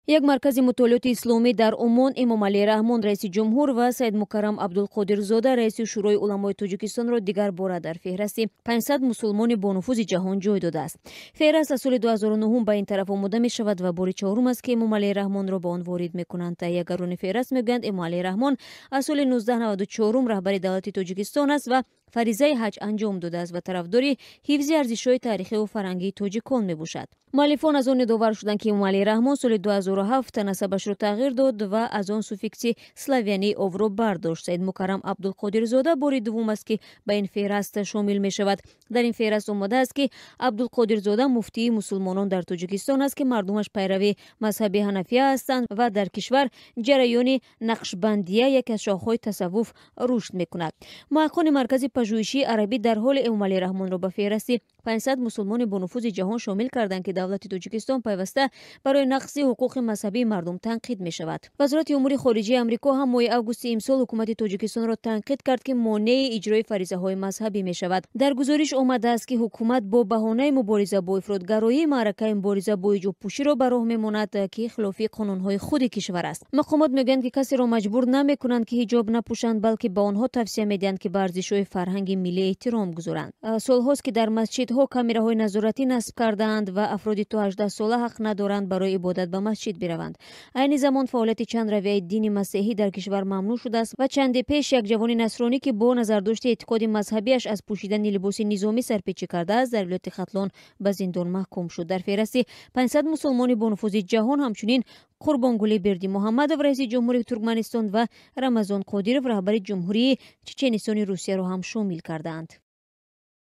Як маркази мутолиоти исломӣ дар Умон Эмомалӣ Раҳмон, раиси ҷумҳур, ва Саидмукаррам Абдулқодирзода, раиси Шӯрои уламои Тоҷикистонро дигар бора дар феҳрасти 500 мусулмони бонуфузи ҷаҳон ҷой додааст. Феҳраст аз соли 2009 ба ин тараф омода мешавад ва бори чорум аст, ки Эмомалӣ Раҳмонро ба он ворид мекунанд. Таҳиягарони феҳраст мегӯянд, Эмомалӣ Раҳмон аз соли 1994 раҳбари давлати Тоҷикистон аст ва фаризаи ҳаҷ анҷом додааст ва тарафдори ҳифзи арзишҳои таърихиву фарҳангии тоҷикон мебошад. Муаллифон аз он ёдовар шуданд, ки Эмомалӣ Раҳмон соли 2007 насабашро тағйир дод ва аз он суффикси славянии овро бардошт. Саидмукаррам Абдулқодирзода бори дуввум аст, ки ба ин феҳраст шомил мешавад. Дар ин феҳраст омадааст, ки Абдулқодирзода муфтии мусулмонон дар Тоҷикистон аст, ки мардумаш пайрави мазҳаби ҳанафия ҳастанд ва дар кишвар ҷараёни нақшбандия, яке аз шохҳои тасаввуф, рушд мекунад. Муҳаққиқони маркази пажӯҳишии арабӣ дар ҳоле Эмомалӣ Раҳмонро ба феҳрасти 500 мусулмони бонуфузи ҷаҳон шомил карданд, ки давлати Тоҷикистон пайваста барои нақзи ҳуқуқи мазҳабии мардум танқид мешавад. Вазорати умури хориҷаи Амрико ҳам моҳи августи имсол ҳукумати Тоҷикистонро танқид кард, ки монеи иҷрои фаризаҳои мазҳабӣ мешавад. Дар гузориш омадааст, ки ҳукумат бо баҳонаи мубориза бо ифротгароӣ маъракаи мубориза бо ҳиҷобпӯширо ба роҳ мемонад, ки хилофи қонунҳои худи кишвар аст. Мақомот мегӯянд, ки касеро маҷбур намекунанд, ки ҳиҷоб напӯшанд, балки ба онҳо тавсия медиҳанд, ки ба арзишҳои фарҳанги миллӣ эҳтиром гузоранд. Солҳост, ки дар масҷидҳо камераҳои назоратӣ насб кардаанд ва афроди то 18 сола ҳақ надоранд барои ибодат ба масҷид бираванд. Айни замон фаъолияти чанд равияи дини масеҳӣ дар кишвар мамнӯъ шудааст ва чанде пеш як ҷавони насронӣ, ки бо назардошти эътиқоди мазҳабиаш аз пӯшидани либоси низомӣ сарпечӣ кардааст, дар вилояти Хатлон ба зиндон маҳкум шуд. Дар феҳрасти 500 мусулмони бонуфузи ҷаҳон ҳамчунин Қурбонгулӣ Бердимуҳаммадов, раиси ҷумҳури Туркманистон, ва Рамазон Қодиров, раҳбари ҷумҳурии Чеченистони Русияро ҳам шомил кардаанд.